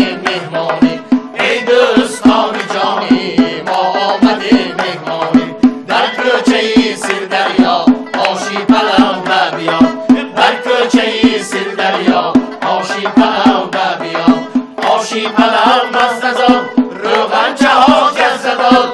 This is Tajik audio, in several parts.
омадем меҳмонӣ. Эй дӯстони ҷонӣ, мо омадем меҳмонӣ. Дар кӯчаи Сирдарё оши палав ба биё. Дар кӯчаи Сирдарё оши палав ба биё. Оши палав маззадор, рӯғанчаҳо ҷаззадор.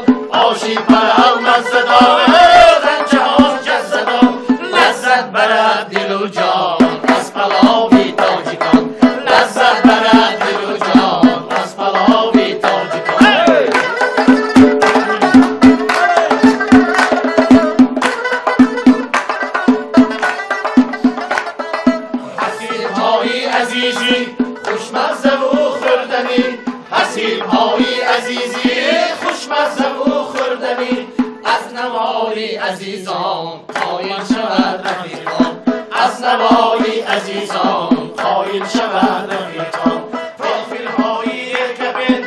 Оши палав маззадор, рӯғанчаҳо ҷаззадор. Лаззат барад дилу ҷон аз палови тоҷикон. Лаззат барад дилу ҷон аз палови тоҷикон. Ҳасибҳои азизӣ хушмаззаву хӯрданӣ. Ҳасибҳои азизӣ хушмаззаву хӯрданӣ. Аз навои азизон қоил шавад рафиқон. Аз навои азизон қоил шавад рафиқон. Профилҳои Экапен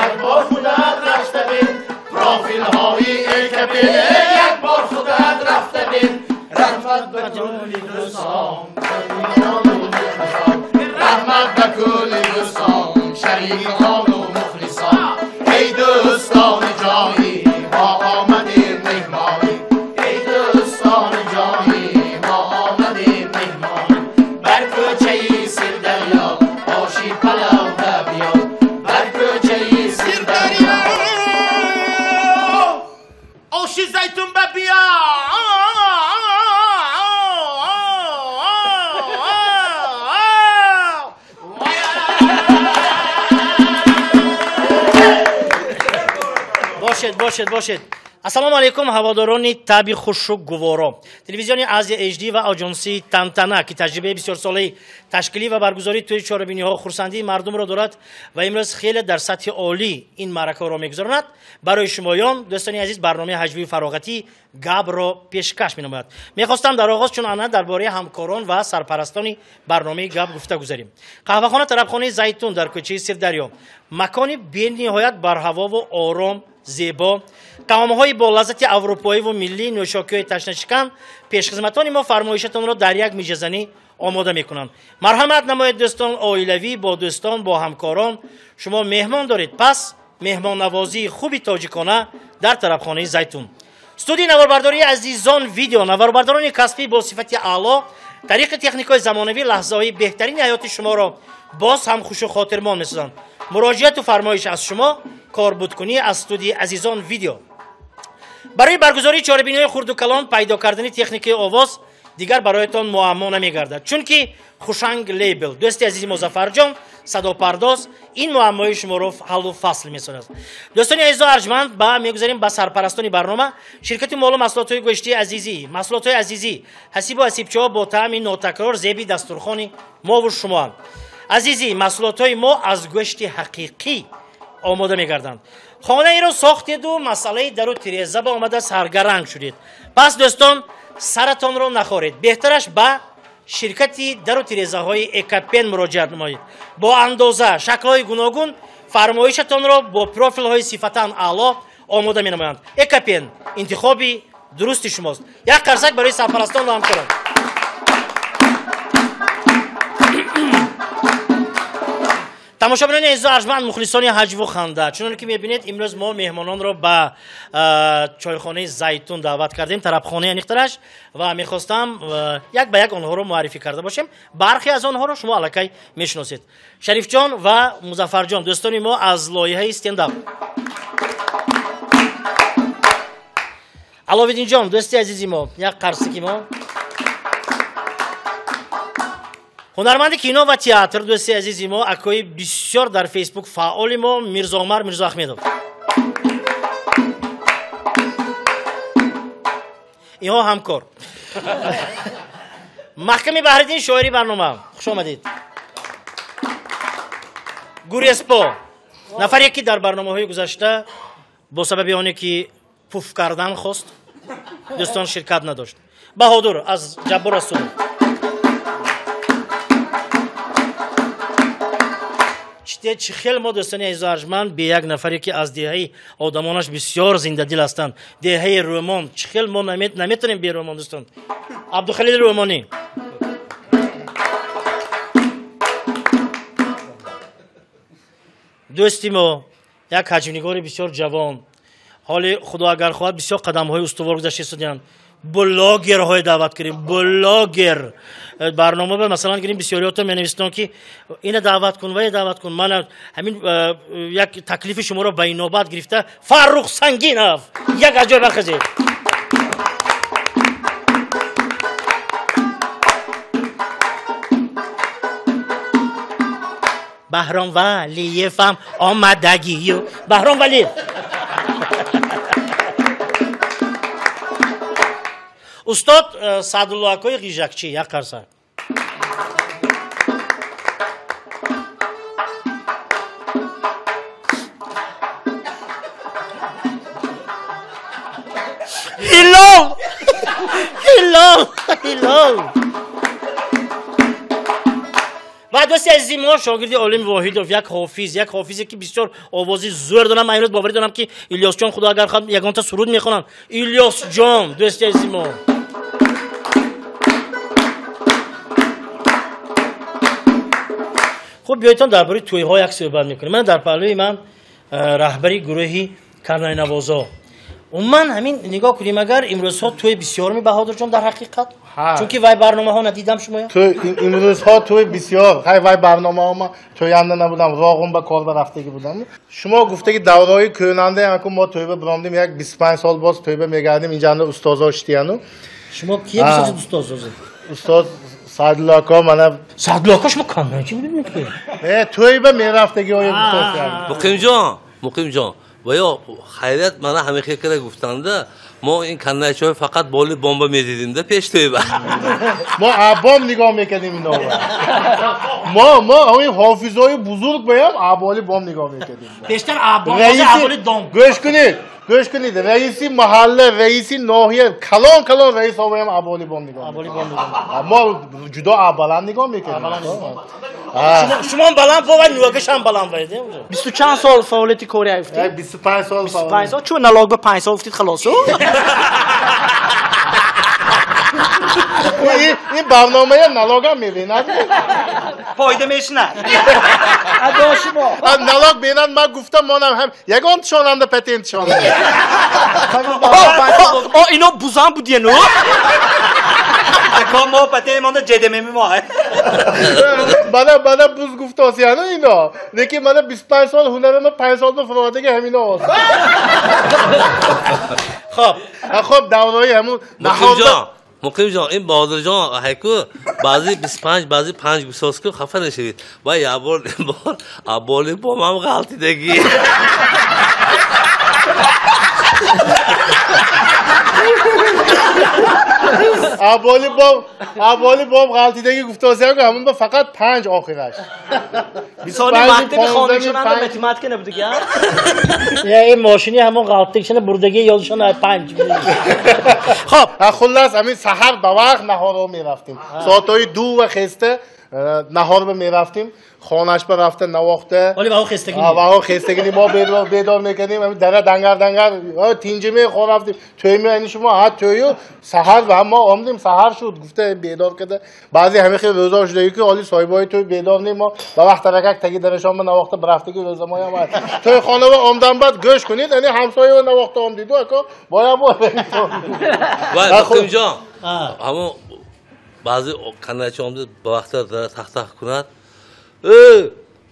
як бор худат рафта бин. Профилҳои Экапен як бор худат рафта бин. Раҳмат ба кулли дӯстон, шарикону мухлисон. Раҳмат ба кулли дӯстон, шарикону мухлисон. Эй дӯстони ҷонӣ, мо омадем меҳмонӣ. Эй дӯстони ҷонӣ, мо омадем меҳмонӣ. Бар кӯчаи Сирдарё оши палав ба биё. Бар кӯчаи Сирдарё оши зайтун ба биё. Бошед, бошед, бошед. Ассалому алайкум, ҳаводорони таби хушу гуворо. Телевизиони Азия HD ва оҷонсии Тантана, ки таҷрибаи бисёрсолаи ташкилӣ ва баргузории тӯи чорабиниҳо, хурсандии мардумро дорад ва имрӯз хеле дар сатҳи олӣ ин маъракаро мегузаронад, барои шумоён, дӯстони азиз, барномаи ҳаҷвии фароғатӣ Гапро пешкаш менамояд. Мехостам дар оғоз чун ана дар бораи ҳамкорон ва сарпарастони барномаи Гап гуфта гузарем. Қаҳвахона тарабхонаи Зайтун дар кӯчаи Сирдарё, макони бениҳоят барҳавову ором, зебо, таомҳои бо лаззати аврупоиву миллӣ, нӯшокиҳои ташнашикан. Пешхизматони мо фармоишатонро дар як мижазанӣ омода мекунанд. Марҳамат намоед, дӯстон, оилавӣ, бо дӯстон, бо ҳамкорон. Шумо меҳмон доред, пас меҳмоннавозии хуби тоҷикона дар тарабхонаи Зайтун. Студияи наворбардории Азизон Видео, наворбардорони касбӣ бо сифати аъло, тариқи техникаи замонавӣ лаҳзаҳои беҳтарини ҳаёти шуморо боз ҳам хушу хотирмон месозанд. Муроҷиату фармоиш аз шумо, корбудкунӣ аз студияи Азизон Видео. Барои баргузории чорабиниҳои хурду калон пайдо кардани техникаи овоз дигар бароятон муаммо намегардад, чунки Хушанг Лейбл, дӯсти азизи Музаффарҷон, садопардоз, ин муаммои шуморо ҳаллу фасл месозад. Дӯстони азизу арҷманд, ба мегузарем ба сарпарастони барнома. Ширкати молу маҳсулотҳои гӯштии Азизӣ, маҳсулотҳои Азизӣ, ҳасибу ҳасибчаҳо бо таъми нотакрор зеби дастурхони мову шумоанд. Азизӣ, маҳсулотҳои мо аз гӯшти ҳақиқӣ омода мегарданд. Хонаеро сохтеду масъалаи дару тиреза ба омада саргаранг шудед. Пас дӯстон, саратонро нахоред. Беҳтараш ба ширкати дару тирезаҳои Экапен муроҷиат намоед. Бо андоза, шаклҳои гуногун фармоишатонро бо профилҳои сифатан аъло омода менамоянд. Экапен интихоби дурусти шумост. Як қарсак барои сарпарастон ва ҳамкорон. Тамошобинони азизу арҷманд, мухлисони ҳаҷву ханда, чуноне ки мебинед, имрӯз мо меҳмононро ба чойхонаи Зайтун даъват кардем, тарабхонаи аниқтараш, ва мехостам як ба як онҳоро муаррифӣ карда бошем. Бархе аз онҳоро шумо аллакай мешиносед. Шарифҷон ва Музаффарҷон, дӯстони мо аз лоиҳаи стендап. Аловиддинҷон, дӯсти азизи мо, як қарсаки мо. Ҳунарманди кино ва театр, дӯсти азизи мо, акои бисёр дар Фейсбук фаъоли мо, Мирзоумар Мирзоахмедов. Инҳо ҳамкор. Маҳками Баҳриддин, шоири барнома, хуш омадед. Гуреспо, нафаре ки дар барномаҳои гузашта бо сабаби оне ки пуф кардан хост, дӯстон ширкат надошт. Баҳодур аз Ҷаббор Расулов. Чӣ хел мо, дӯстони азизу арҷманд, бе як нафаре ки аз деҳаи одамонаш бисёр зиндадил ҳастанд, деҳаи Рӯмон, чӣ хел мо наметонем бе Рӯмон, дӯстон. Абдухалил Рӯмонӣ. Дӯсти мо як ҳаҷмнигори бисёр ҷавон, ҳоли худо агар хоҳад бисёр қадамҳои устувор гузашта истоданд. Блогерҳои даъват кунем, блогер барнома ба масалан гирем, бисёриёто менависанд ки ина даъват кун ва даъват кун. Ман ҳамин як таклифи шуморо ба инобат гирифта Фаррух Сангинов як аҷоиб бархезед. Баҳром Валиевам омадагию Баҳром Валиев. Устод Саъдулло акои Ғижакчӣ як қарса. Ҳилол! Ҳилол! Ҳилол! Ва дӯсти азизи мо шогирди Олим Воҳидов, як ҳофиз, як ҳофизе ки бисёр овози зӯр дорам. Ман имрӯз боварӣ дорам ки Илёсҷон худо агар хоҳад ягонта суруд мехонанд. Илёсҷон дӯсти азизи мо. Хуб, биёйтон дар бораи тӯйҳо як суҳбат мекунем. Ман дар паҳлӯи ман раҳбари гурӯҳи карнайнавозо. Умуман ҳамин нигоҳ кунем, агар имрӯзҳо тӯй бисёр ми Баҳодурҷон дар ҳақиқат? Чунки вай барномаҳо надидам шумоя. Имрӯзҳо тӯй бисёр. Хай вай барномаҳо ма тӯянда набудам, роғум ба кор ба рафтагӣ будам. Шумо гуфтаги давраҳои кӯнанда, яку мо тӯйба биромдем, як 25 сол боз тӯйба мегардем, инҷанда устозо шитияну. Шумо кия бисёр устоз озед? Устоз Саъдулло ако мана. Саъдулло ако шумо канданчи будед мекунед? Не, тӯйба мерафтагӣ оё устоз. Муқимҷон, Муқимҷон. Ва ё хайрият мана ҳамин хел кара гуфтанда, мо ин каннайчиҳои фақат боли бомба медидимда пеш тӯйба. Мо абом нигоҳ мекардем иноро. Мо ҳамин ҳофизои бузург баям аболи бом нигоҳ мекардем. Пештар абом, ҳозир аболи дом. Гӯш кунед, гӯш кунед, раиси маҳалла, раиси ноҳия, калон калон раисҳо баям аболи бом нигоҳ мекардем. Мо ҷудо баланд нигоҳ мекардем. Шумо баланд бовай, нугашам баланд вай. 24 сол фаъолияти кори афтид? 25 сол. 25 сол. Чун налог ба 5 сол афтид халосу? Ин барномая налогам мебинад? Фоида мешинад. Адо шумо. Налог бинад, ман гуфтам, монам ҳам ягон тишонанда патент тишонанда. О, ино бузан будияну? Ако мо патент монда ҷедемеми мо. Мана буз гуфтосияну ино. Лекин мана 25 сол ҳунарама 5 солда фуродаги ҳамино ост. Хоб. Хоб, давраи ҳамун Муқимҷон, ин Баҳодурҷон ҳайку баъзи 25, баъзи 5 гусоз ку хафа нашавед. Ва як бор аболи бомам ғалтидаги. Аболи бом ғалтидаги гуфтосиям ку ҳамун ба фақат 5 охираш. Сони мактаби хонишонанда математика набудига? Я ин мошини ҳамон ғалтидагишана бурдаги ёдшон 5. Хоб, хуллас ҳамин саҳар ба вақт наҳорро мерафтем. Соатҳои 2 ва хеста наҳор ба мерафтем, хонаш ба рафта навохта. Оли ваҳо хестагини. Ваҳо хестагини мо бедор мекардем, ҳамин дара дангар дангар тинҷиме хор рафтем. Тӯйме ани шумо ҳа тӯю саҳар ва мо омдем, саҳар шуд гуфта бедор карда. Баъзе ҳамин хел рӯзо шудаги ки оли соҳибои тӯй бедор не, мо ба вақт таракак таги дарашон навохта барафтаги рӯзамоям ҳаст. Тӯйхона омдан баъд гӯш кунед, ани ҳамсоя навохта омдиду ако боя бо. Вай Муқимҷон, ҳамон баъзе канайчи омда ба вақта тах-тах кунад.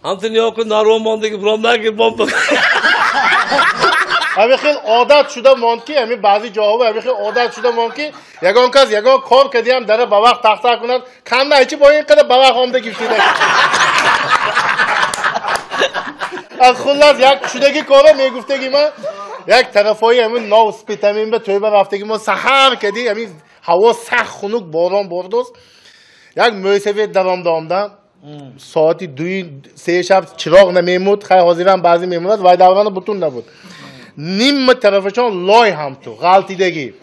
Ҳамту ниё кун нарвон мондаги буром нагир бомба. Ҳамин хел одат шуда монд ки ҳамин баъзе ҷоҳо ҳамин хел одат шуда монд ки ягон кас ягон кор кардиам дара ба вақт тах-тах кунад, канайчи бо ин қадар ба вақт омда гирифтида. Аз хуллас як шудаги кора мегуфтаги ман як тарафҳои ҳамин нав спитамин ба тӯйба рафтаги мо саҳар кади ҳамин ҳаво сахт хунук борон бордост. Як мӯйсафед даромда омдам соати 2-3 шаб чироғ намемуд, хай ҳозирам баъзе мемонад, вай даврана бутун набуд. Нимма тарафашон лой ҳам ту ғалтидагӣ.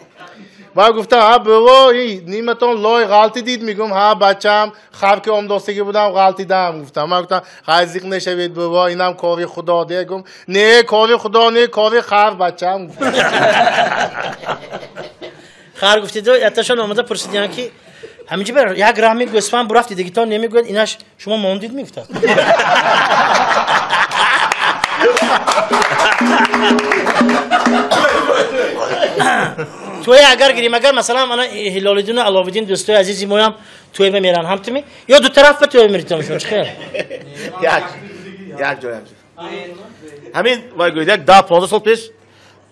Ва гуфтам ҳа бобо, ниматон лой ғалтидид. Мегӯм ҳа бачам, хар ки омдостагӣ будам ғалтидам. Гуфтам ман гуфтам хай зиқ нашавед бобо, инам кори худо де. Гум не кори худо не, кори хар бачам. Хар гуфтиду яташон омада пурсидиян ки ҳаминҷа бер як раҳми гӯсфанд бурафт дидагитон намегӯяд инаш шумо мондид мегуфтад. Тӯй агар гирим, агар масалан мана Ҳилолиддин ва Аловиддин дӯстои азизи моям тӯй ба меран ҳам тими ё ду тараф ба тӯй меритон шумо чӣ хел? Як як ҷой. Ҳамин вай гӯяд як 10-15 сол пеш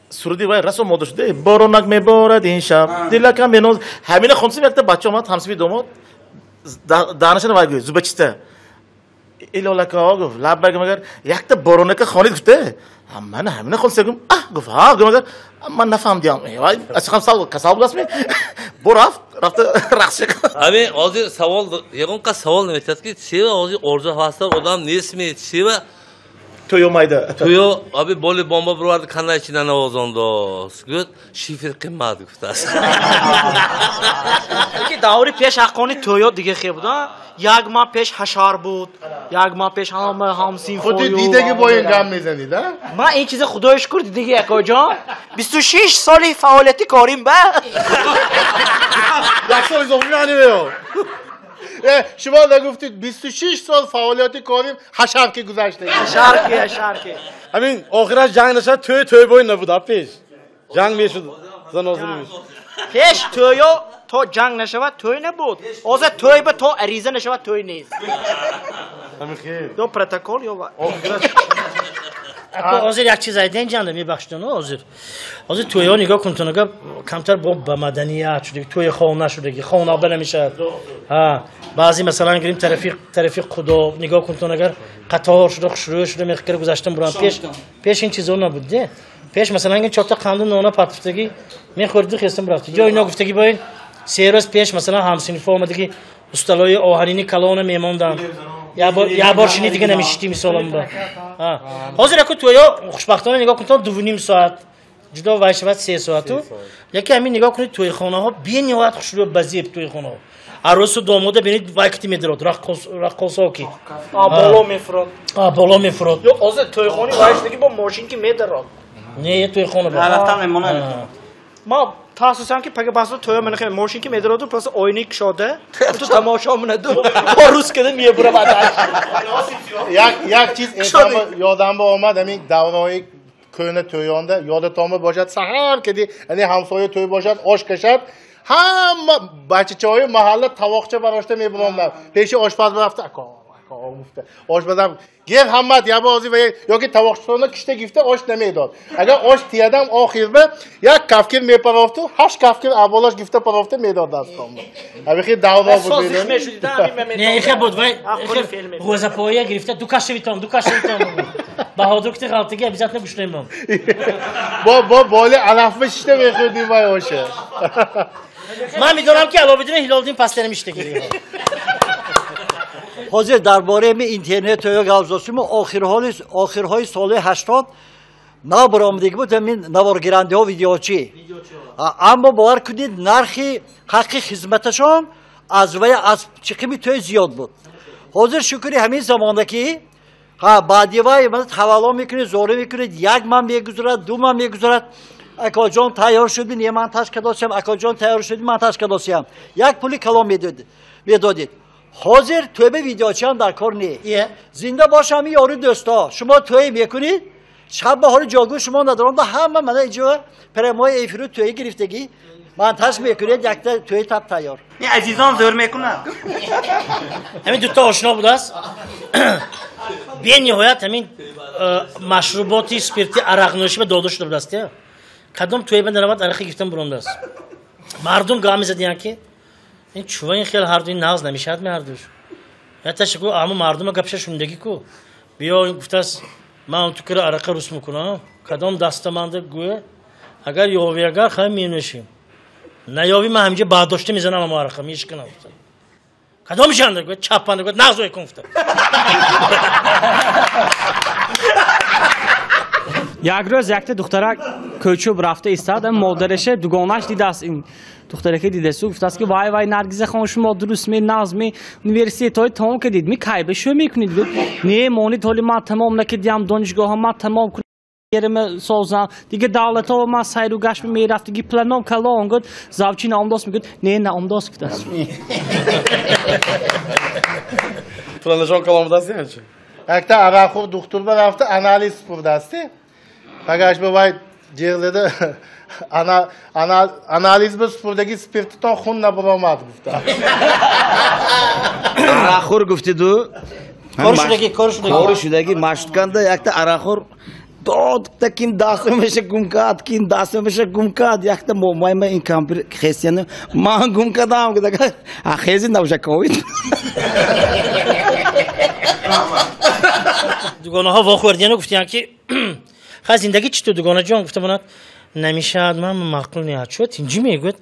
суруди вай расо мода шуда, боронак меборад ин шаб, дилакам меноз. Ҳамина хонсим якта бача омад, ҳамсиби домод, данашана вай гӯяд, зубачиста. Илолака гуфт, лаббай магар якта боронака хонид гуфта. Ман ҳамина хонса гум, аҳ гуфт, ҳа гум магар ман нафаҳмидам. Вай асхам сал касал будасми? Бо рафт, рафта рақс кард. Ҳамин ҳозир савол, ягон кас савол наметиҳад ки чева ҳозир орзу ҳавасдор одам нестми, чева Тӯё майда. Тӯё аби боли бомба бировард канай чи нанавозондост. Гӯяд шифр қимат гуфтааст. Ки даври пеш ҳаққони тӯё дига хе буд, як моҳ пеш ҳашар буд, як моҳ пеш ҳама ҳамсинфою. Худи дидаги бо ин гам мезанид, а? Ман ин чиза худои шукр дидаги акоҷон. 26 соли фаъолияти корим ба. Як сол изофа меанивеё. Шумо нагуфтед 26 сол фаъолияти корим ҳашар ки гузашта. Ҳашар ки, ҳашар ки. Ҳамин охираш ҷанг нашад, тӯй тӯй бой набуд, а пеш. Ҷанг мешуд, занозӣ мешуд. Пеш тӯйо то ҷанг нашавад тӯй набуд. Ҳозир тӯй ба то ариза нашавад тӯй нест. Ҳамин хел. Ё протокол ё ва. Ҳозир як чиз айден ҷанда мебахшитон, ҳозир. Ҳозир тӯйҳо нигоҳ кун тунага камтар бо ба маданият шудаги, тӯйи хона шудаги, хона ба намешавад. Ҳа, баъзе масалан гирим тарафи Худо нигоҳ кун тунагар қатор шуда, хушрӯ шуда мехкара гузаштан буран. Пеш ин чизо набуд, де. Пеш масалан гирим чорта қанду нона партифтаги мехӯрди хестан бурафти. Ё ино гуфтаги бо ин се рӯз пеш масалан ҳамсинфо омадаги усталои оҳанини калона мемонданд. Я бор шини дига намешити мисолам ба. Ҳозир аку тӯйо хушбахтона нигоҳ кунед 2.5 соат ҷудо вай шавад 3 соату. Яке ҳамин нигоҳ кунед тӯйхонаҳо бениҳоят хушрӯ базеб тӯйхонаҳо. Арӯсу домода бинед вай кити медирод раққосо ки. А боло мефурод. А боло мефурод. Ё ҳозир тӯйхони вай шудаги бо мошин ки медирод. Не, тӯйхона бо. Рафтан мемонад. Ма таассусам ки пага басо тӯя мана хе мошин ки медироду просто оинаи кушода ту тамошо менаду рус када мебура баъд. Як чиз ёдам ба омад, ҳамин давраҳои кӯҳна тӯёнда ёдатон бошад, саҳар кади ани ҳамсоя тӯй бошад, ош кашад, ҳама бачачаҳои маҳалла тавоқча барошта мебуронданд. Пеши ошпаз рафта, ако гуфта. Ошпазам гер ҳаммат яба ози ва ёки тавоқчасона кишта гифта ош намедод. Агар ош тиядам охирба як кафкир мепарофту, 8 кафкир аввалаш гифта парофта медод дастонба. Ҳамихи давро буд. Не, ихе буд вай ғӯзапоя гирифта ду кашавитон, ду кашавитон. Баҳодур кити ғалтаги обязательно гӯшнемон. Бо боли алафба шишта мехӯрдим вай оша. Ман медонам ки Аловиддин Ҳилолиддин пастани миштагири. Ҳозир дар бораи интернет тӯё гап зосим, охирҳои соли 80 нав баромадагӣ буд ҳамин наворгирандаҳо видеочӣ. Аммо бовар кунед нархи ҳаққи хизматашон аз вай аз чиқими тӯй зиёд буд. Ҳозир шукри ҳамин замонда ки баъди вай ҳавало мекунед, зорӣ мекунед, як ман мегузарад, ду ман мегузарад. Акоҷон тайёр шуди, не ман ташкадосиям, акоҷон тайёр шуди, ман ташкадосиям. Як пули калон медодед. Ҳозир тӯйба видеочиам дар кор не. Зинда бошам ёру дӯсто. Шумо тӯй мекунед, шаб ба ҳоли ҷойгӯ шумо надорам, ҳама мана иҷо прямой эфиру тӯй гирифтагӣ. Монтаж мекунед, якта тӯй тап тайёр. Не, азизон зӯр мекунад. Ҳамин дута ошно будааст. Бениҳоят ҳамин машруботи спирти арақнӯшӣ ба дода шуда будааст. Кадом тӯй ба наравад арақи гирифтан бурондааст. Мардум гап мезадиянд ки ин чува ин хел ҳарду ин нағз намешавад меҳардуш. Я ташаккур, аммо мардума гапша шундагӣ ку. Биё гуфтааст, ман ту кира арақа рус мекунам, кадом дастаманда гӯя, агар ёвӣ агар хай менӯшем. Наёвӣ ман ҳаминҷа баъддошта мезанам амо арақа мешиканам. Кадом шанда гӯя, чапанда гӯя, нағз ой кун гуфта. Як рӯз якта духтарак кӯчуб рафта истад, модараша дугонаш дидааст ин духтараке дидасу гуфтааст ки вай вай Наргиза хон, шумо дуруст ме нағз ме университетҳои тамом кардид, ми кай ба шӯ мекунед? Гуфт не, монед ҳоли ман тамом накардиам, донишгоҳа ман тамом кунам созам, дига давлатҳо ман сайру гашт мерафт, диги планом калон. Гуфт завчи наомдост? Мегӯяд не, наомдост гуфтааст. Планашон калон будааст янчи? Якта арақхӯр духтур ба рафта анализ супурдааст. Пагаш ба вай Ҷиғ зада анализ ба супурдаги спиртитон хун набаромад гуфта. Арақхӯр гуфтиду. Кор шудаги маштканда якта арақхӯр дод та ким дастамаша гум кард, ким дастамаша гум кард, якта момайма ин кампир хесияни ман гум кардам гуфта, а хези набоша ковид. Дугонаҳо вохӯрдияну гуфтиянд ки хай зиндагӣ чӣ ту дугонаҷон гуфта монад намешавад, ман маъқул неад. Чо тинҷӣ мегӯяд?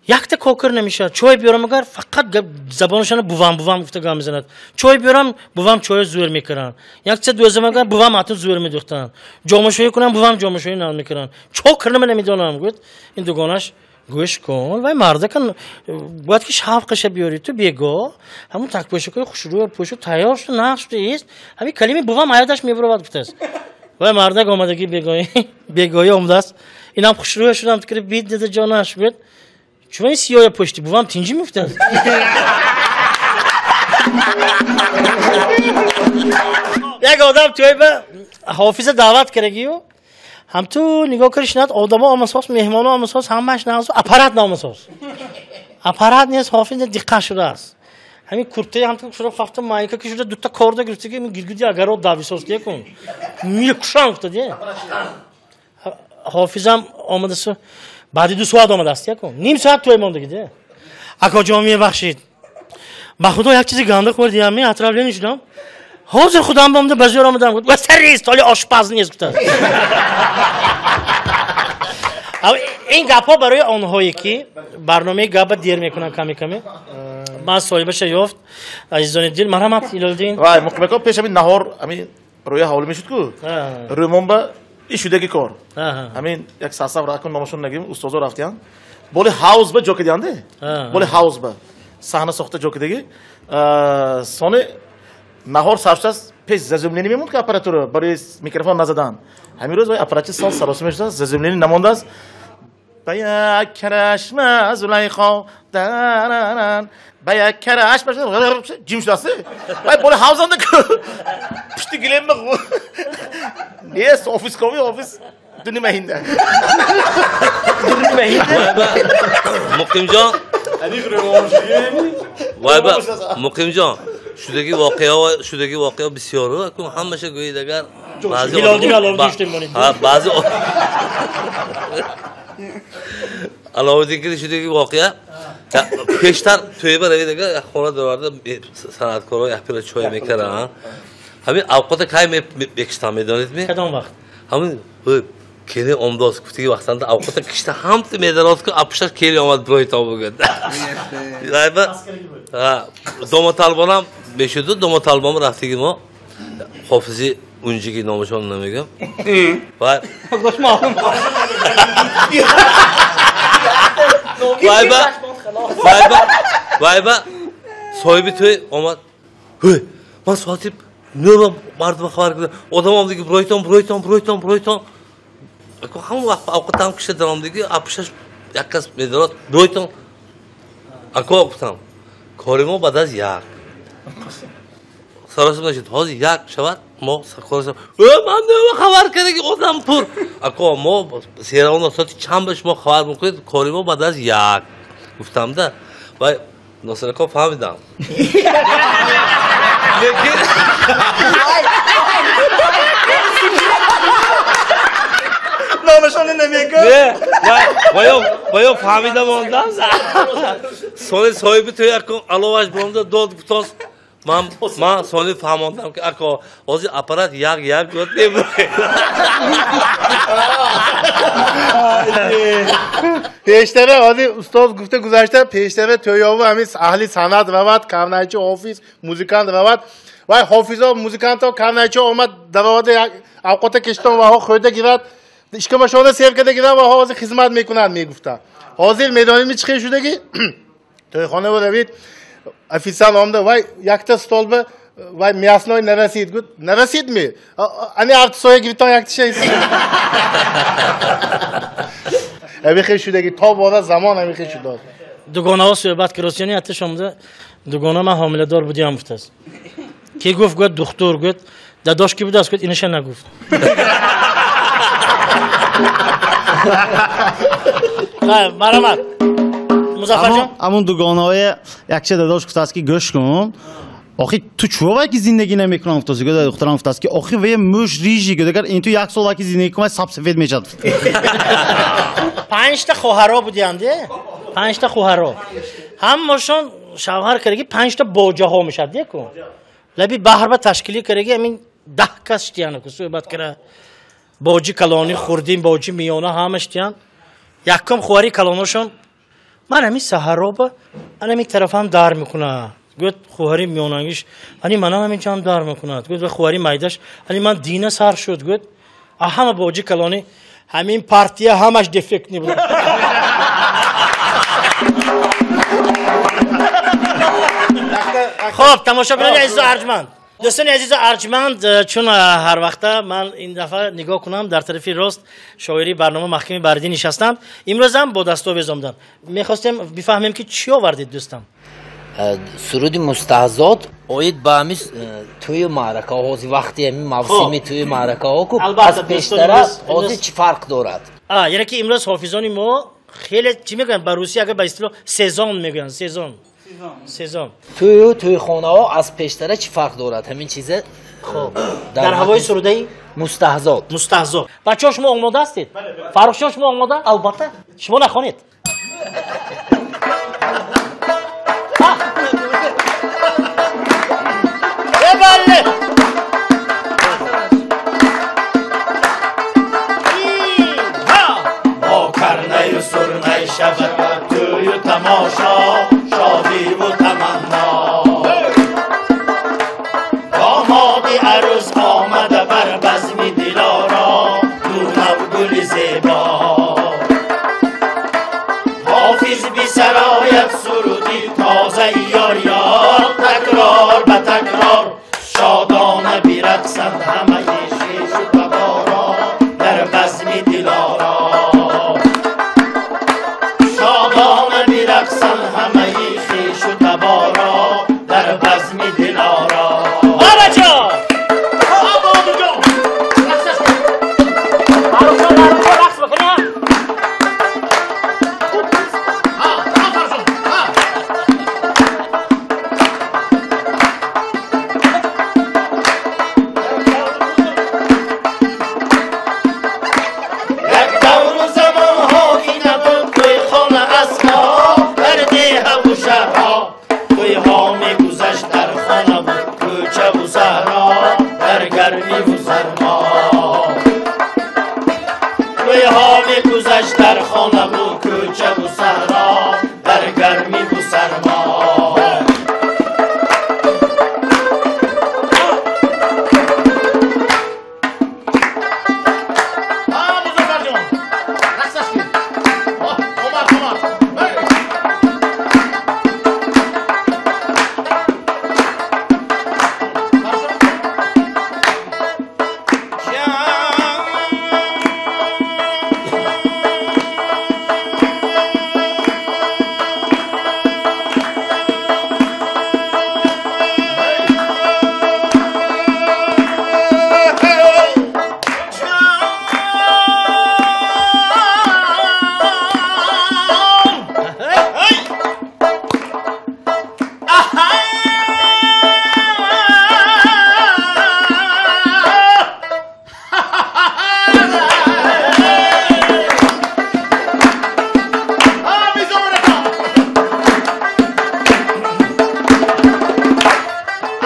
Якта кокир намешавад. Чой биёрам агар фақат забонашона бувам бувам гуфта гап мезанад. Чой биёрам бувам чоя зӯр мекунанд. Якча дӯзам агар бувам ҳатто зӯр медӯхтанд. Ҷомашӯӣ кунам бувам ҷомашӯӣ нав мекунанд. Чо кирнама намедонам гӯяд. Ин дугонаш гӯш кун вай мардака бояд ки шавқаша биёрӣ ту бего ҳамун такпӯшакҳои хушрӯя пӯшу тайёр шуд нақш шуда ист ҳамин калими бувам ҳаёташ мебуровад гуфтааст. Вай мардак омадагӣ бегоҳӣ омадааст. Инам хушрӯя шудам ту бид дида ҷонаш гӯяд. Чун ин сиёя пушти бувам тинҷӣ мефтад. Як одам тӯйба ҳофиза даъват кардагию ҳам ту нигоҳ карди шинад одамо омасоз, меҳмоно омасоз, ҳамааш наазу аппарат наомасоз. Аппарат нест, ҳофиз диққат шудааст. Ҳамин куртаи ҳам ту шуда фафта майка ки шуда дута корда гирифта ки гиргиди агарот дависоз декун. Мекушам гуфта де. Ҳофизам омадасу баъди 2 соат омадааст якун. Ним соат тӯй мондагӣ де. Акоҷон мебахшид. Ба худо як чизи ганда хӯрдиям, мен отравление шудам. Ҳозир худам бомда ба зӯр омадам. Гуфт, ва сарист, ҳоли ошпаз нест гуфтааст. Ин гапҳо барои онҳое ки барномаи гапа дер мекунанд каме-каме. Ман соҳибаша ёфт. Азизони дил, марҳамат Илолиддин. Вай, Муқимако пеш ҳамин наҳор ҳамин рӯя ҳавлӣ мешуд ку? Рӯмон ба ин шудаги кор. Ҳамин як сасав ракун номашон нагим, устозо рафтиянд. Боли ҳавз ба ҷо кардиянде? Боли ҳавз ба саҳна сохта ҷо кардагӣ. Сони наҳор сар шудааст, пеш заземление мемонд ки аппаратура барои микрофон назадан. Ҳамин рӯз вай аппаратчи сол саросима шудааст, заземление намондааст. Ба як карашма Зулайхо дараран, ба як карашма ҷим шудааст. Вай боли ҳавзанда пушти гилемма нест, офис кови офис дунимаҳинда. Муқимҷон, вай ба Муқимҷон, шудаги воқеа бисёр акун ҳамаша гӯед агар баъзе Аловиддин ки шудаги воқеа пештар тӯйба равед агар як хона дароварда санъаткорҳо як пила чой мекарданд. Ҳамин авқота кай мекиштанд медонед ми? Кадом вақт? Ҳамин кели омдоз гуфтаги вақтанда авқота кишта ҳамту медароз ку апушташ кели омад бирои то бугӯд. Домоталбонам мешуду домоталбон рафтаги мо ҳофизи унҷиги номашон намегӯям. Вай вай ба соҳиби тӯй омад. Ҳӯй ман соати 9 мардума хабар кардам. Одам омдаги биройтон биройтон биройтон биройтон. Ҳамон вақт авқотам кишта даромдаги апушташ як кас медорад биройтон. Ако гуфтам кори мо баъд аз як. Саросим нашид. Ҳозир як шавад мо ман нӯва хабар кардаги одам пур. Ако мо серавона соати чанд ба шумо хабар мекунед кори мо баъд аз як. Гуфтамда вай Носирако фаҳмидам. Лекин номашонро намегӯ. Ваё фаҳмида мондам. Сони соҳиби тӯй акун аловаш бомда дод гуфтост. Ман сони фаҳмондам ки ако ҳозир аппарат як як гӯд мебуред. Пештара ҳозир устоз гуфта гузашта пештара тӯёву ҳамин аҳли санъат равад, карнайчи ҳофиз, музикант равад. Вай ҳофизо, музиканто, карнайчи омад дароварда як авқота киштон ваҳо хӯрда гирад, ишкамашона сер карда гирад ва ҳозир хизмат мекунад мегуфта. Ҳозир медонем чӣ хел шудаги? Тӯйхона равид, официант омда вай якта столба вай мясной нарасид. Гуфт нарасид ми? Ани автосоя гирифтон якташа. Ҳамин шудаги то бора замон ҳамин хел шудааст. Дугонаҳо суҳбат киросияни атташ омда дугона ман ҳомиладор будиам гуфтааст. Ки гуфт гуфт духтур гуфт дадош ки будааст гуфт инаша нагуфт. Марҳамат. Музаффарҷон. Ҳамун дугонаҳое якча дадош гуфтааст ки гӯш кун. Охи ту чӯ вай ки зиндагӣ намекунам гуфтааст. Гӯ духтарам гуфтааст ки охи вай мӯш рижи гӯ агар ин ту як сол ки зиндагӣ кунад сабсафед мешавад. Панҷта хоҳаро будианд, панҷта хоҳаро. Ҳамашон шавҳар кардаги панҷта боҷаҳо мешавад, деку. Лаби баҳр ба ташкилӣ кардаги ҳамин 10 кас штиян ку суҳбат кара. Боҷи калони хурдин, боҷи миёна ҳама штиян. Якум хоҳари калоношон ман ҳамин саҳароба ан ҳамин тарафам дар мекунад. Гӯяд хоҳари миёнагиш ани манам ҳамин ҷам дар мекунад. Гӯяд ва хоҳари майдаш ани ман дина сар шуд. Гӯяд ҳама боҷи калони ҳамин партия ҳамаш дефект небуд. Хоб, тамошобинони азизу арҷманд, дӯстони азизу арҷманд, чун ҳар вақта ман ин дафъа нигоҳ кунам дар тарафи рост шоири барнома Маҳками Бардӣ нишастанд. Имрӯзам бо дастовез омаданд. Мехостем бифаҳмем ки чӣ овардед дӯстам. Суруди мустаҳзод оид ба ҳамин тӯю маъракаҳо, ҳозир вақти ҳамин мавсими тӯю маъракаҳо ку аз пештара ҳозир чӣ фарқ дорад? Яъне ки имрӯз ҳофизони мо хеле чӣ мегӯянд ба русӣ агар ба истилоҳ сезон мегӯянд, сезон. Сезон. Тӯю тӯйхонаҳо аз пештара чӣ фарқ дорад? Ҳамин чизе хоб дар ҳавои сурудаи мустаҳзод. Мустаҳзод. Бачаҳо шумо омода ҳастед? Фаррухҷон шумо омода? Албатта. Шумо нахонед. Бо карнаю сурнай шавад тӯю тамошо, шодиву таманно. Домоди арӯз омада бар базми дилоро, ду нав гули зебо. Ҳофиз бисарояд суруди тозаи ёр-ёр, такрор ба такрор шодона бирақсанд ҳамаи хешу таборо дар базми дилоро. Шодона бирақсанд ҳамаи хешу таборо дар базми дилоро. Бабаҷон! Рақс бикунем. Як давру замонҳо ки набуд тӯйхона асло дар деҳаву шаҳрҳо, тӯйҳо мегузашт дар хонаву кӯчаву саҳро дар гармиву сармо. Тӯйҳо мегузашт дар хонаву кӯчаву саҳро дар гармиву сармо.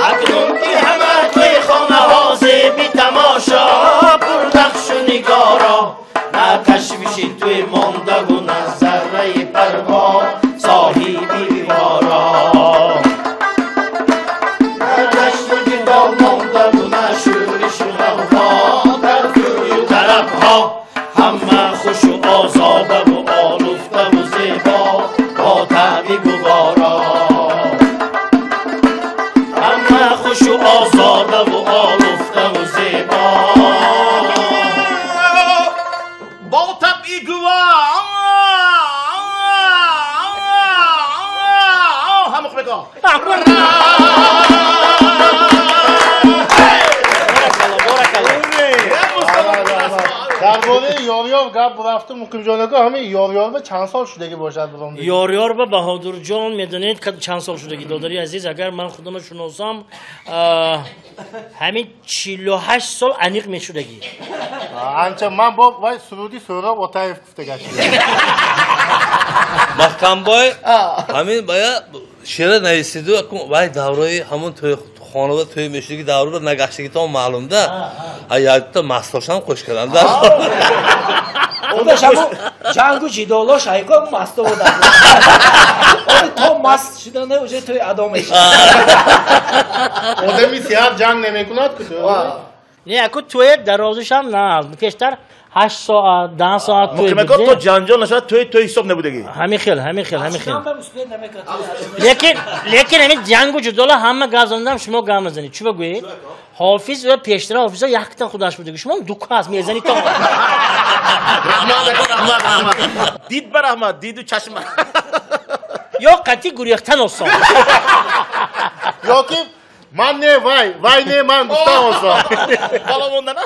Акнун ки ҳама тӯйхонаҳо зеби тамошо, пурнақшу нигоро, на ташвиши тӯй мондаву на зарраи парво соҳиби диёро. На ҷашну ҷидол мондаву на шӯришу ғавғо дар тӯю тарабҳо, ҳама хушу озодаву олуфтаву зебо бо таъби гуворо. Ҳама хушу озодаву олуфтаву зебо бо табъи гуворо. Ҳама хуб. Дар бораи ёр-ёр гап рафту Муқимҷон ака, ҳамин ёр-ёр ба чанд сол шудагӣ бошад буром? Ёр-ёр ба Баҳодурҷон медонед чанд сол шудагӣ, додари азиз, агар ман худамро шуносам, ҳамин 48 сол аниқ мешудагӣ. Анча ман бо вай суруди Сӯроб Отаев гуфтагашт. Маҳкамбой ҳамин бая шеъра нависиду вай давраи ҳамон хонада тӯй мешудиги даврада нагаштагитон маълумда. А якта мастошам қӯш карданда. Одаш ҳамон ҷангу ҷидоло шайко масто буда. То маст шудана уже тӯй адо мешавад. Одами сиҳат ҷанг намекунад ку? Не, аку тӯе дарозишам на. Пештар 8 соат, 10 соат тӯй буд. То ҷанҷол нашавад, тӯй тӯй ҳисоб набудагӣ. Ҳамин хел, ҳамин хел, ҳамин хел. Лекин, лекин ҳамин ҷангу ҷудола ҳама гап занадам, шумо гап назанед. Чӣ бигӯед? Ҳофиз ва пештара ҳофиза якта худаш будагӣ. Шумо ду кас мезанед то. Раҳмат, раҳмат, раҳмат. Дид ба раҳмат, диду чашм. Ё қатъи гурехтан осон. Ёки ман не вай, вай не ман гуфтан осон. Бало мондан.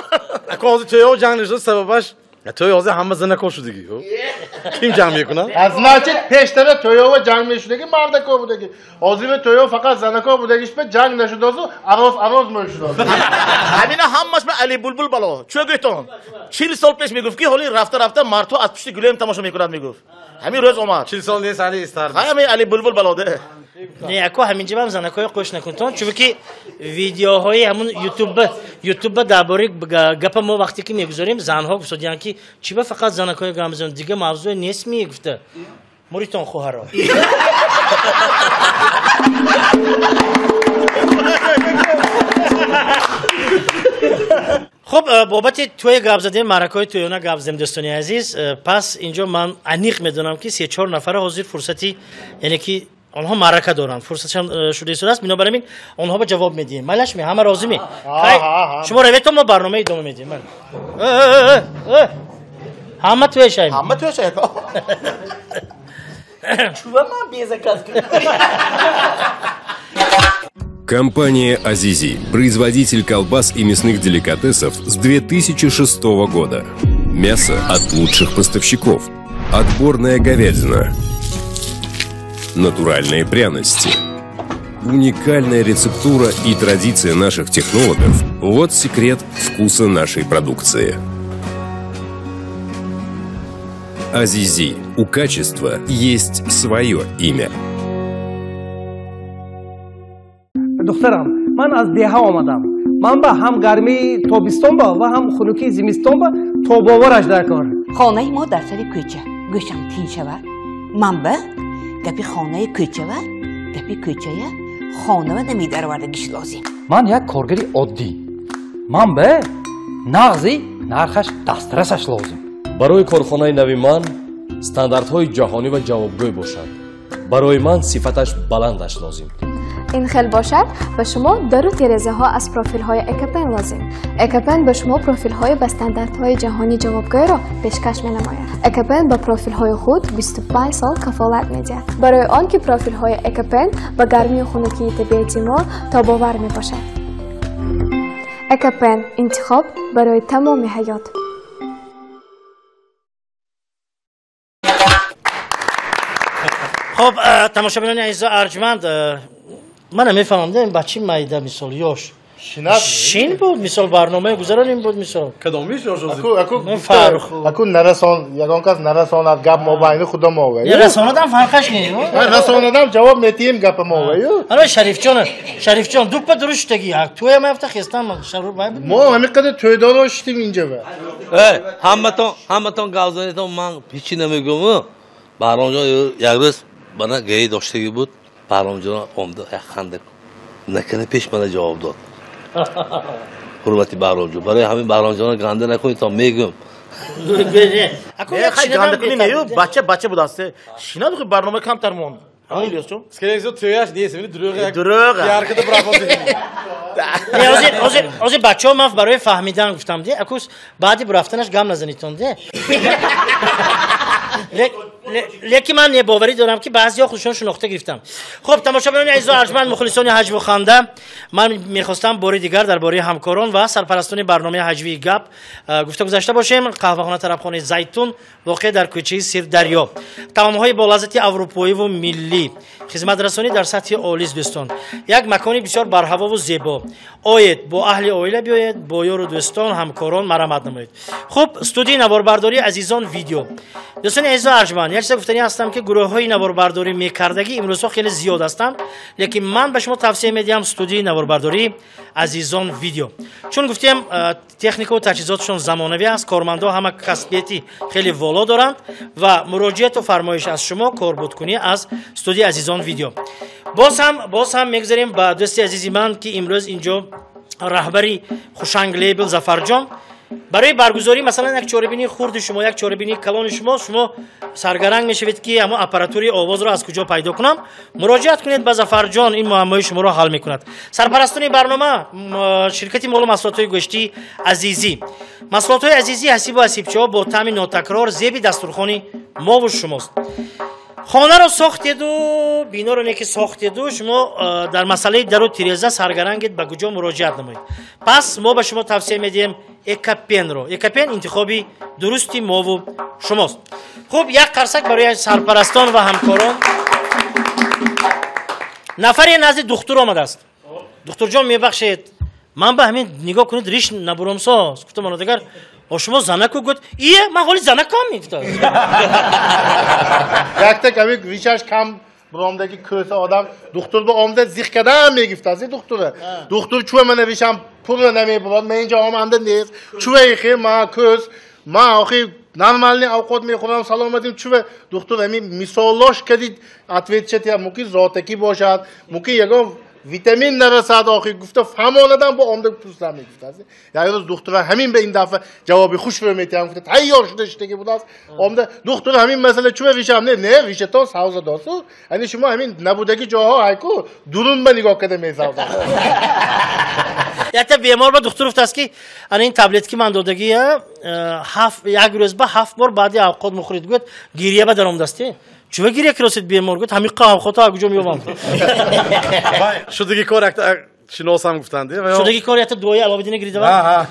Ака ҳозир тӯйҳо ҷанг нашуд, сабабаш тӯй ҳозир ҳама занако шудагӣ. Ким ҷанг мекунад? Значит, пештара тӯйҳо ҷанг мешудагӣ, мардако будагӣ. Ҳозир тӯйҳо фақат занако будагишба ҷанг нашудозу ароз ароз мешудоз. Ҳамина ҳамаш ба Али Булбул бало. Чӣ гӯйтон? 40 сол пеш мегуфт ки ҳоли рафта рафта мардҳо аз пушти гулем тамошо мекунад мегуфт. Ҳамин рӯз омад. 40 сол нест али истар. Ҳамин Али Булбул бало де. Не, ако ҳаминҷа ҳам занакҳои қӯш накунтон, чунки видеоҳои ҳамун ютуб дар бораи гапа мо вақте ки мегузорем, занҳо гуфтодиянд ки чӣ ба фақат занакҳои гап мезананд, дига мавзӯе нест мегуфта. Муритон хоҳаро. Хуб, бобати тӯй гап задем, маъракаҳои тӯёна гап задем, дӯстони азиз. Пас инҷо ман аниқ медонам ки 3-4 нафара ҳозир фурсати, яъне ки онҳо маърака доранд, фурсатшон шуда истодааст, бинобар ин онҳо ба ҷавоб медиҳем. Майлаш ме, ҳама розӣ ме? Шумо раветон, мо барнома идома медиҳем. Ҳама тӯй шаем. Ҳама тӯй шаем. Чува ман безаказ кунам? Компания «Азизи» – производитель колбас и мясных деликатесов с 2006 года. Мясо от лучших поставщиков. Отборная говядина. Натуральные пряности. Уникальная рецептура и традиция наших технологов – вот секрет вкуса нашей продукции. «Азизи» – у качества есть свое имя. Духтарам, ман аз деҳа омадам. Ман ба ҳам гармии тобистон ба ва ҳам хунукии зимистон ба тобовараш дар кор. Хонаи мо дар сари кӯча. Гӯшам тин шавад. Ман ба гапи хонаи кӯчава, гапи кӯчая хонава намедаровардагиш лозим. Ман як коргари оддӣ. Ман ба нағзи нархаш дастрасаш лозим. Барои корхонаи нави ман стандартҳои ҷаҳонӣ ва ҷавобгӯй бошад. Барои ман сифаташ баландаш лозим. Ин хел бошад, ба шумо дару терезаҳо аз профилҳои Экопен лозим. Экопен ба шумо профилҳои ба стандартҳои ҷаҳонӣ ҷавобгӯйро пешкаш менамояд. Экопен ба профилҳои худ 25 сол кафолат медиҳад. Барои он ки профилҳои Экопен ба гармию хунукии табиати мо тобовар мебошад. Экопен – интихоб барои тамоми ҳаёт. Хоб, тамошобинони азизу арҷманд, ман намефаҳмам, ба чӣ майда мисол ёш? Шин буд мисол, барномаи гузароним буд мисол. Кадомиш ёш? Аку нарасон, ягон кас нарасонад гап мо байни худо мо вай. Расонадам фарқаш не. Расонадам ҷавоб метиҳем гапа мо вай. Ана Шарифҷон, Шарифҷон дуппа дуруст шудаги. Тӯя мафта хестан шаруб вай буд. Мо ҳамин қадар тӯйдоро шудем инҷа ва. Э, ҳаматон, ҳаматон гап занедон, ман ҳеҷ намегӯм. Баҳромҷон як рӯз мана гаи доштагӣ буд. Баҳромҷон омда як ханда накана пеш мана ҷавоб дод. Ҳурмати Баҳромҷон, барои ҳамин Баҳромҷонро ганда накунед, то мегӯм. Ганда кунӣ мею, бача бача будаст. Шинад барнома камтар монд. Скорее всего, тӯяш нест, дурӯғ. Дурӯғ. Яркада брафон. Не, ҳозир, ҳозир бачаҳо ман барои фаҳмидан гуфтам, де, акус баъди бурафтанаш гам назанитон, де. Лекин ман боварӣ дорам, ки баъзеҳо худшон шинохта гирифтам. Хуб, тамошобинони азизу арҷманд, мухлисони ҳаҷву ханда, ман мехостам бори дигар дар бораи ҳамкорон ва сарпарастони барномаи ҳаҷвии гап гуфта гузашта бошем. Қаҳвахона тарабхонаи Зайтун воқеъ дар кӯчаи Сирдарё, таомҳои бо лаззати аврупоиву миллӣ, хизматрасонӣ дар сатҳи олист. Дӯстон, як макони бисёр барҳавову зебо. Оед, бо аҳли оила биёед, бо ёру дӯстон, ҳамкорон марамат намоед. Хуб, студияи наворбардории Азизон видео. Дӯстони азизу арҷманд, як чиза гуфтанӣ ҳастам, ки гурӯҳҳои наворбардорӣ мекардагӣ имрӯзҳо хеле зиёд ҳастанд, лекин ман ба шумо тавсия медиҳам студияи наворбардории Азизон видео. Чун гуфтем, техникаву таҷҳизотшон замонавӣ аст, кормандҳо ҳама касбияти хеле воло доранд ва муроҷиату фармоиш аз шумо, корбудкунӣ аз студияи Азизон видео. Боз ҳам мегузарем ба дӯсти азизи ман, ки имрӯз инҷо раҳбари Хушанг лейбл Зафарҷон. Барои баргузорӣ масалан як чорабинии хурди шумо, як чорабинии калони шумо, шумо саргаранг мешавед, ки ҳамон аппаратураи овозро аз куҷо пайдо кунам. Муроҷиат кунед ба Зафарҷон, ин муаммои шуморо ҳал мекунад. Сарпарастони барнома ширкати молу маҳсулотҳои гӯштии Азизӣ. Маҳсулотҳои Азизӣ ҳасибу ҳасибчаҳо бо таъми нотакрор зеби дастурхони мову шумост. Хонаро сохтеду, биноро не ки сохтеду, шумо дар масъалаи дару тиреза саргарангед, ба куҷо муроҷиат намоед. Пас мо ба шумо тавсия медиҳем Экапенро. Экапен интихоби дурусти мову шумост. Хуб, як қарсак барои сарпарастон ва ҳамкорон. Нафаре назди духтур омадааст. Духтурҷон, мебахшед, ман ба ҳамин нигоҳ кунед, риш набуромсоз. Гуфтам, ана дигар шумо занаку? Гуфт, ие, ман ҳоли занакам, мегуфтааст. Якта ками ришаш кам буромдаги кӯса одам духтур ба омада зиқ кардам мегуфтааст духтура. Духтур, чӯ мана ришам пурра намебурад, ман инҷа оманда нест, чӯ ихи ма кӯс, ма охи нормальный овқот мехӯрам, саломатим, чӯ? Духтур ҳамин мисоллош кадид ответ шатия, мумкин зотакӣ бошад, мумкин ягон витамин нарасад, охи гуфта фаҳмонадам бо омда пурсам мегуфтааст. Як рӯз духтура ҳамин ба ин дафъа ҷавоби хуш метиҳам гуфта тайёр шуда шидаги будааст. Омда духтур, ҳамин масъала чӯ ришам не, не ришатон савза досу, яъне шумо ҳамин набудаги ҷоҳо ҳайку дурун ба нигоҳ карда месавзад. Якта бемор ба духтур гуфтааст, ки ана ин таблетки ман додагия, як рӯз ба 7 бор баъди авқот мухӯред. Гӯяд, гирия ба даромадасте. Чӯ гирия киросид бемор? Гӯяд, ҳамиқа авқото аз куҷо меёбам? Шудаги кор якта шиносам гуфтанд. Шудаги кор якта дуои Аловиддина гиридава.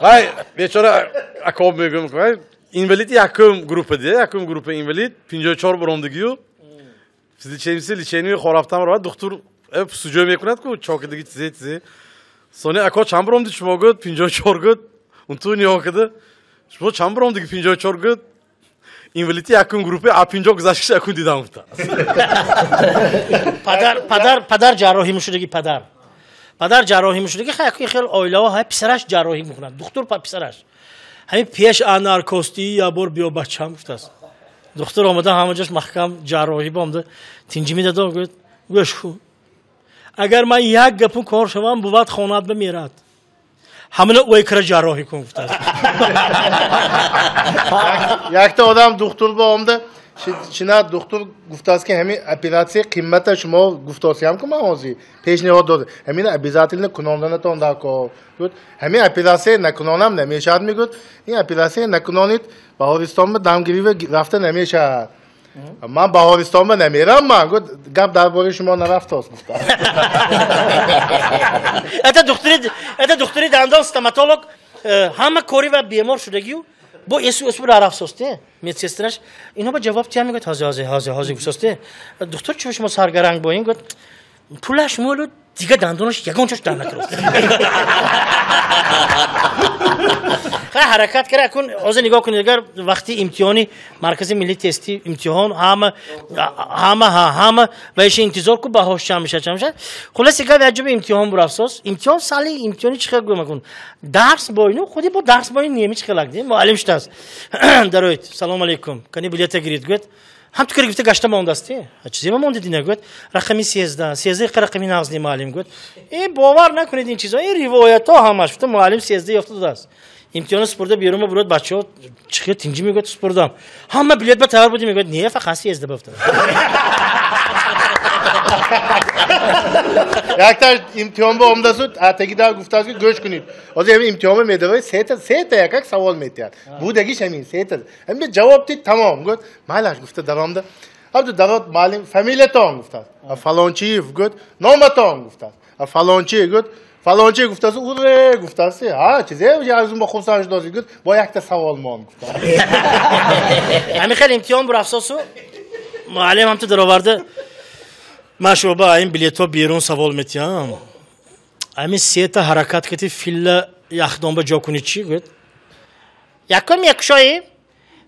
Вай бечора акоб мегӯям, вай инвалид якум группа де, якум группа инвалид 54 буромдагию. Физически лечение хорафтам равад, духтур суҷӯ мекунад ку чокидаги чизе чизе. Сони ако чанд буромди шумо? Гӯяд, 54. Гӯяд, унту нигоҳ карда, шумо чанд буромдиги? 54. Гӯяд, инвалиди якум группа а 50 гузаштиш акун дидам, гуфта. Падар ҷарроҳӣ мешудаги, падар ҷарроҳӣ мешудаги. Хай, хел оилаҳо ҳай писараш ҷарроҳӣ мекунад, духтур писараш ҳамин пеш наркостӣ я бор биё бачам, гуфтааст. Духтур омада, ҳама ҷош маҳкам ҷарроҳӣ бомда, тинҷӣ медадо, гӯяд, гӯш кун, агар ман як гапун кор шавам, бувад хонат бимирад, ҳамина ойкара ҷарроҳӣ кун, гуфтааст. Якта одам духтур ба омда чинат, духтур гуфтааст, ки ҳамин оператсия қимата шумо гуфтосиям ку, ман ҳозир пешниҳод дод, ҳамин обязательно кунонданатон даркор. Гуфт, ҳамин оператсия накунонам намешавад? Мегӯяд, ин оператсия накунонид, Баҳористон ба дамгирӣ рафта намешавад. Ман Баҳористон ба намерам, ман. Гуфт, гап дар бораи шумо нарафтост, гуфта. Это духтури дандон, стоматолог, ҳама кори ва бемор шудагию бо эсу эсу рафсосте. Медсестраш ино ба ҷавоб тия мегӯяд, ҳозир, ҳозир, ҳозир, ҳозир, гуфтосте. Духтур, чӣ шумо саргаранг боин? Гуфт, пулаш молу дига дандонаш ягон чош дар накард. Хай, ҳаракат кара кун. Ҳозир нигоҳ кунед, агар вақти имтиҳони маркази миллии тести имтиҳон, ҳама ҳама ҳама ва иша интизор ку баҳош чанд мешавад, чанд мешавад. Хулоси гап, як ҷоба имтиҳон бурафсоз. Имтиҳон сали имтиҳони чӣ хел гӯям кун, дарс бо ину худи бо дарс бо ин неми чӣ хелак ди муаллим шудааст. Дароед, салом алейкум, кани билета гирид, гӯяд. Ҳам ту кара гирифта гашта мондасти, чизе ма монди дина? Гӯяд, рақами 13, 13 рақами нағзни, муаллим, гӯяд. Э, бовар накунед ин чизо, ин ривоятҳо ҳамаш. Гуфта, муаллим 13 ёфта додааст. Имтиҳонро супурда берума бурод, бачаҳо чихел тинҷӣ? Мегӯяд, супурдам, ҳама билет ба тайёр будем. Мегӯяд, не, фақат 13 бафта. Якта имтиҳон ба омадасуд, атаги дар гуфтааст, ки гӯш кунед. Ҳозир ҳамин имтиҳонба медавед, сета якак савол метиҳад. Будагиш ҳамин сета. Ҳамин ҷавоб дид, тамом. Гуфт, майлаш гуфта даромда. Ҳамду дарод муаллим фамилиятон гуфтааст. Фалончиев гуфт, номатон гуфтааст. Фалончи гуфт, фалончи гуфтааст, уре гуфтааст. Ҳа, чизе аз ба хурсанд шудааст гуфт, бо якта савол монд гуфтааст. Ҳамин хел имтиҳон бурафсосу муаллим ҳамту дароварда ман шуба ин билетҳо берун савол метиҳам. Ҳамин сета ҳаракат кати филла яхдонба ҷо кунӣ чӣ гуфт? Якум якушоем,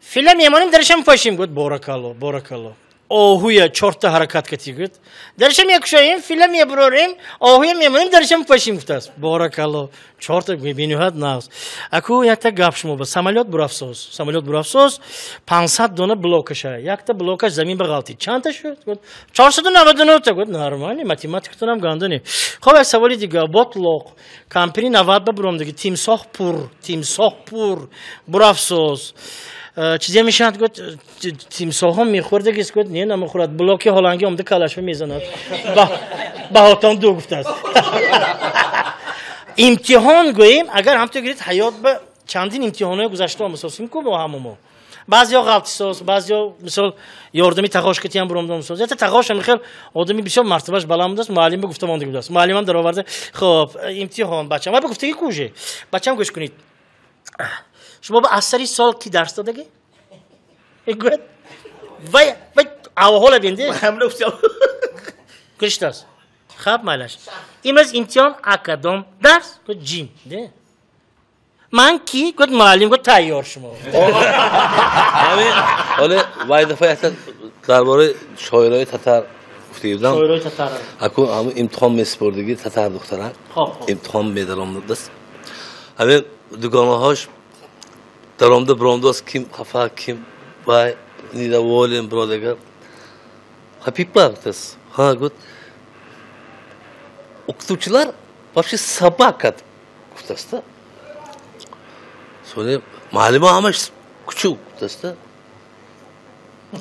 филла мемонем, дарашам пошим гуфт. Боракалло, боракалло. Оҳуя чорта ҳаракат кати гуфт. Дарашам якушоем, филла мебурорем, оҳуя мемонем, дарашам пошим гуфтааст. Боракалло, чорта бениҳоят нағз. Аку якта гап шумо ба самолёт бурафсоз, самолёт бурафсоз, 500 дона блокаша, якта блокаш замин ба ғалтид. Чандта шуд? Гуфт 499 та. Гуфт нормально, математикатонам гандани. Хоб, як саволи дигар. Ботлоқ, кампири 90 ба буромдаги, тимсоҳ пур, тимсоҳ пур бурафсоз. Чизе мешавад гуфт, тимсоҳҳо мехӯрдагист гуфт, не, намехӯрад, блоки ҳоланги омда калашма мезанад. Баҳотон ду гуфтааст. Имтиҳон гӯем, агар ҳамто гиред ҳаёт ба чандин имтиҳонҳои гузашта омасосим ку бо ҳамамо. Баъзеҳо ғалтисоз, баъзеҳо мисол ёрдами тағош катиям буромдомсоз. Ята тағош ҳам хел одами бисёр мартабаш баланд будааст, муаллим ба гуфта мондаги будааст. Муаллимам дароварда, хоб, имтиҳон бачам. Ва ба гуфтаги куже. Бачам гӯш кунед. Шумо ба аз сари сол ки дарс додагӣ? Гӯяд, вай, вай авҳола бинде. Гӯштааст. Хаб майлаш. Имрӯз имтиҳон акадом дарс? Гӯяд ҷим. Де? Ман ки? Гӯяд муаллим, гӯяд тайёр шумо. Ҳамин ҳоле вай дафъа якта дар бораи шоирои татар гуфта будам. Шоирои татар. Аку ҳамин имтиҳон месупурдиги татар духтарак. Имтиҳон медаромдааст. Ҳамин дугонаҳош даромда биромдааст, ким хафа, ким вай недоволен биродагар. Хапипа гуфтааст. Ҳа, гуфт o'qituvchilar вообще собака гуфтааст. Сони муаллима ҳамаш kuchuk гуфтааст.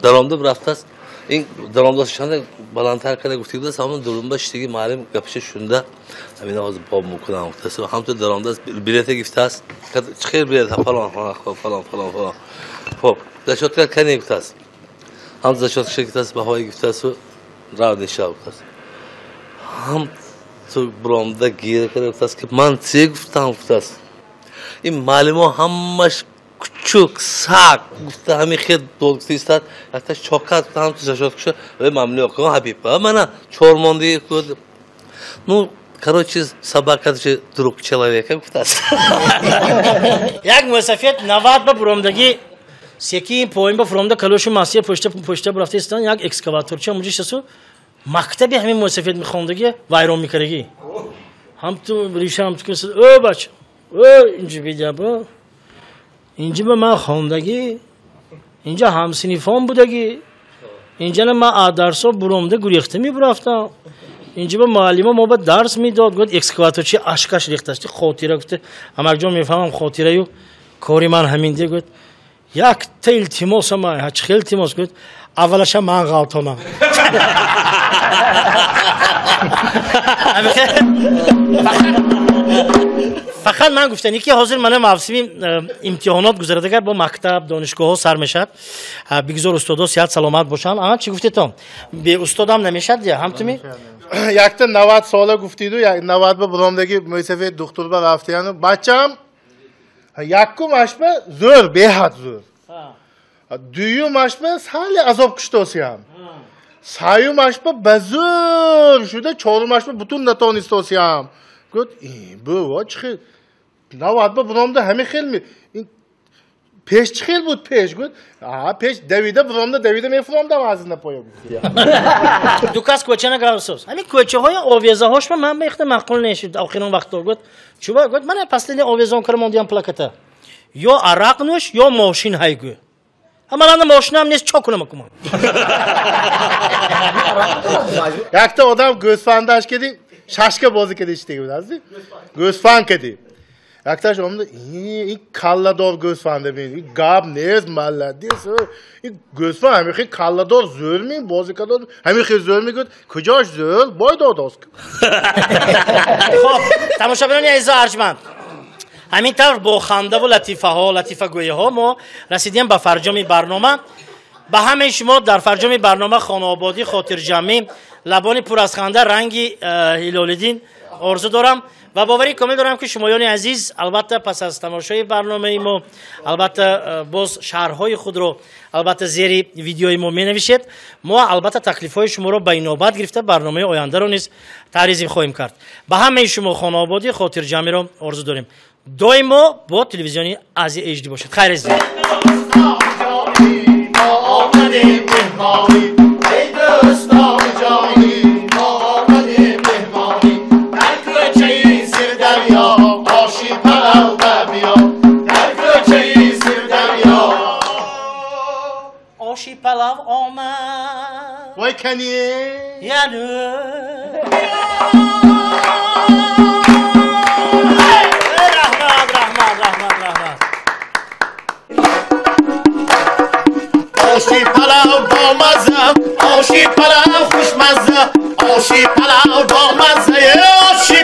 Даромда бирафтааст. Ин даромдааст шанда баландтар карда гуфта будааст, ҳамон дурумба шиштаги муаллим гапиша шунда ҳамин ҳозир боб мекунам гуфтааст. Ҳамту даромдааст билета гирифтааст. Чӣ хел билет? Фалон, фалон, фалон, фалон, фалон. Хоб, зачётка кане гуфтааст. Ҳам зачёткаша гирифтааст, баҳои гирифтаасту рав неша гуфтааст. Ҳам ту биромда гира карда гуфтааст, ки ман че гуфтам гуфтааст. Ин муаллимо ҳамаш кучук, сак гуфта ҳамин хел дод гуфта истад. Якта чокат гуфта ҳам ту зачёткаша вай мамнун кун Ҳабиб. Мана чормонди гуфт. Ну, короче, собака же друг человека гуфтааст. Як мусафед 90 ба буромдаги секи поин ба фуромда калоши масия пушта пушта бурафта истан як экскаваторча муҷи шасу мактаби ҳамин мусафед мехондаги вайрон мекардаги. Ҳам ту риша ҳам ту кисад, ө бача, ө инҷи бидя ба. Инҷи ба ман хондагӣ, инҷа ҳамсинифон будагӣ, инҷа ман аз дарсо буромда гурехта мебурафтам. Инҷа ба муаллима мо ба дарс медод, гуфт экскаваторчи ашкаш рехтаст, хотира гуфта, амакҷон мефаҳмам хотираю кори ман ҳамин де гуфт. Якта илтимосам, ҳа чӣ хел илтимос гуфт, аввалаша ман ғалтонам. Фақат ман гуфтани ки ҳозир мана мавсими имтиҳонот гузарадагар бо мактаб, донишгоҳҳо сар мешавад. Бигзор устодо сиҳат саломат бошанд. А чӣ гуфтетон? Бе устодам намешавад я ҳамтуми? Якта 90 сола гуфтиду, 90 ба буромдаги мӯйсафед духтур ба рафтияну бачам якум ашба зӯр, беҳад зӯр. Дуюм ашба сали азоб куштосиям. Саюм ашба ба зӯр шуда, чорум ашба бутун натонистосиям. Гуфт, бува чӣ хел 90 ба буромда ҳамин хел ми пеш чӣ хел буд пеш гуфт, а пеш давида буромда давида мефуромдам аз ин поя гуфт. Ду кас кӯча нагавсоз. Ҳамин кӯчаҳои овезаҳош ба ман бехта маъқул нешуд охирон вақто гуфт. Чуба гуфт, мана последний овезон кармондиям плаката. Ё арақ нӯш, ё мошин ҳайгӯ. Ҳамаланда мошинам нест, чо кунам акуман? Якта одам гӯсфандаш кеди, шашка бозӣ кеди иштеги будазди. Гӯсфанд кеди. Якташ омада, ин калладор гӯсфанда бин, ин гап нест, молодец. Ин гӯсфанд ҳамин хел калладор зӯр ми, бозӣ кадор, ҳамин хел зӯр ми гӯд, куҷош зӯр, бой додост. Хоб, тамошобинони азизу арҷманд, ҳамин тавр бо хандаву латифаҳо, латифагӯиҳо мо расидем ба фарҷоми барнома. Ба ҳамаи шумо дар фарҷоми барнома хонаободӣ, хотирҷамъӣ, лабони пур аз ханда, ранги Ҳилолиддин орзу дорам ва боварӣ комил дорам, ки шумоёни азиз албатта пас аз тамошои барномаи мо албатта боз шарҳҳои худро албатта зери видеои мо менависед. Мо албатта таклифҳои шуморо ба инобат гирифта барномаи ояндаро низ таъризӣ хоҳем кард. Ба ҳамаи шумо хонаободӣ, хотирҷамъиро орзу дорем. Доимо бо телевизиони Азия HD бошед. Хайр азизон. Мо омадем меҳмонӣ, эй дӯстони ҷонӣ, мо омадем меҳмонӣ. Дар кӯчаи Сирдарё оши палав ба биё, дар кӯчаи Сирдарё оши палав омад. Вой кани? Яну раҳмат, раҳмат, раҳмат, раҳмат. Оши палав бомазза, оши палав хушмазза, оши палав бомазза, оши